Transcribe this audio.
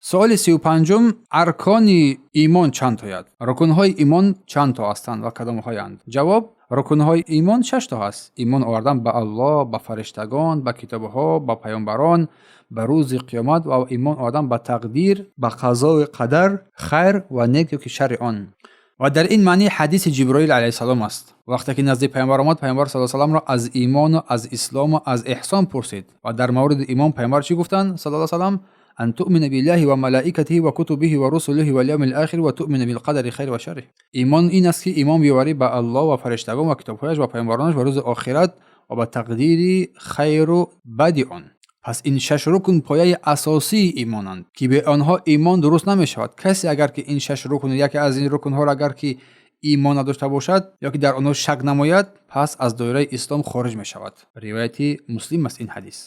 Суоли 35-ум: аркони имон чанд тояд? Рукнҳои имон чанд то ҳастанд ва кадомҳоянд? Ҷавоб: рукнҳои имон шаш то ҳаст. Имон овардан ба Аллоҳ, ба фариштагон, ба китобҳо, ба паёмбарон, ба рӯзи қиёмат ва имон овардан ба тақдир, ба қазою қадар, хайр ва нек ё ки шарри он. Ва дар ин маъни ҳадиси Ҷиброил алайҳиссалом аст. Вақте ки назди паёмбар омад, паёмбар саллаллоҳу салламро аз имону аз ислому аз эҳсон пурсид. Ва дар мавриди имон паёмбар чӣ гуфтанд, саллаллоҳу саллам? Ан туъмина биллаҳи ва малаикатиҳи ва кутубиҳи ва русулиҳи вал явмил охир ва туъмина билқадари хайри ва шарриҳ. Имон ин аст, ки имон биёварӣ ба Аллоҳ ва фариштагон ва китобҳояш ва паёмбаронаш ва рӯзи охират ва ба тақдири хайру бади он. Пас ин шаш рукн пояи асосии имонанд, ки бе онҳо имон дуруст намешавад. Касе агар ки ин шаш рукн, яке аз ин рукнҳоро агар ки имон надошта бошад ё ки дар онҳо шак намояд, пас аз доираи ислом хориҷ мешавад. Ривояти Муслим аст ин ҳадис.